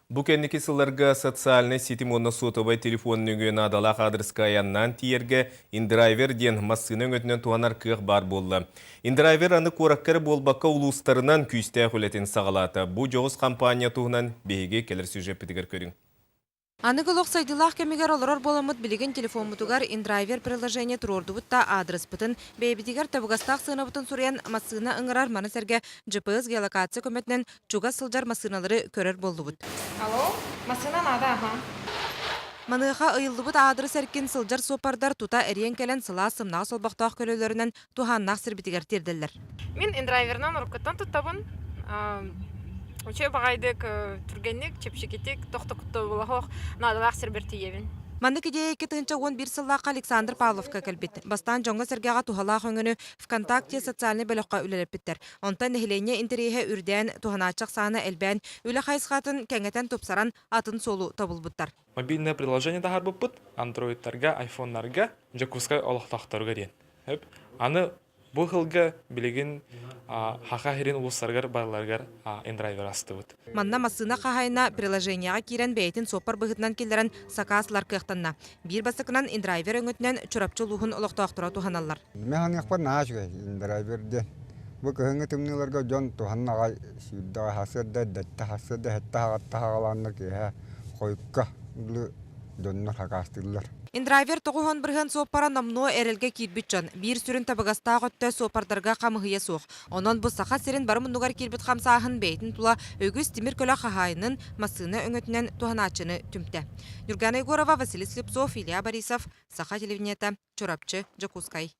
Бу кэнники сылларга социальнай ситим уонна суотабай телефон нөҥүө наадалаах аадырыска айаннаан тиийэргэ InDriver диэн массыына өҥөтүнэн туһанар кыах баар буолла. InDriver аны куоракка эрэ буолбакка улуустарынан күүстээх үлэтин саҕалаата. Бу дьоҕус хампаанньа туһунан биһиги кэлэр сюжеппитигэр көрүҥ. Аныгы олох сайдыылаах кэмигэр олорор буоламмыт билигин телефоммутугар InDriver приложение туруордубут да аадырыспытын, бэйэбитигэр табыгастаах сыанабытын суруйан массыына ыҥырар, маны сэргэ GPS геолокация көмөтүнэн чугас сылдьар массыыналары көрөр буоллубут. Алло, массыына наада, аха. Маныаха ыйыллыбыт аадырыс эркин сылдьар суоппардар тута эриэн кэлэн сылаас сымнаҕас олбохтоох көлөлөрүнэн туһааннаах сирбитигэр тиэрдэллэр. Мин индрайверынан уруккуттан туттабын. Үчүгэй баҕайдык, түргэнник, чэпчэкитик, тохтокуттабылаһох наадалаах сирбэр тиийэбин. Маннык идея 2011 сыллаахха Александр Павловка кэлбит. Бастаан дьоҥҥо-сэргэҕэ туһалаах өҥөнү ВКонтакте социальнай бөлөххө үлэлэппиттэр. Онтон нэһилиэнньэ интэриэһэ үрдээн, туһанааччы ахсаана элбээн, үлэ хайысхатын кэҥэтэн тупсаран, атын суолу тобулбуттар. Мобильное приложение таһаарбыппыт андроидтарга, айфоннарга, Дьокуускай олохтоохторугар диэн. Аны бу сылга билигин Саха сирин улуустарыгар барыларыгар индрайвер астыбыт. Манна массыына хаһаайына приложениеҕа киирэн бэйэтин суоппар быһыытынан киллэрэн сакаас ылар кыахтанна. Биир бастакынан индрайвер өҥөтүнэн Чурапчы улууһун олохтоохторо туһаналлар. Мин ханыахпар наһаа үчүгэй индрайвер диэн. Бу кыһыҥҥы тымныыларга дьон туһанна аҕай сүүрдэҕэ сарсыарда эрдэттэ сарсыарда сэттэ аҕатта саҕалааннар киэһэ хойукка дылы дьоннор хакаастыыллар. Индрайвер 90% суоппара номнуо эрэлгэ киирбит дьон. Биир сүрүн табыгастаах өттө суоппардарга хамыһыйа суох. Онон бу Саха сирин бары муннугар киирбит хамсааһын бэйэтин тула үгүс тимир көлө хаһаайынын массыына өҥөтүнэн туһанааччыны түмтэ. Нюргана Егорова, Василий Слепцов, Илья Борисов, Саха телевидениета, Чурапчы, Дьокуускай.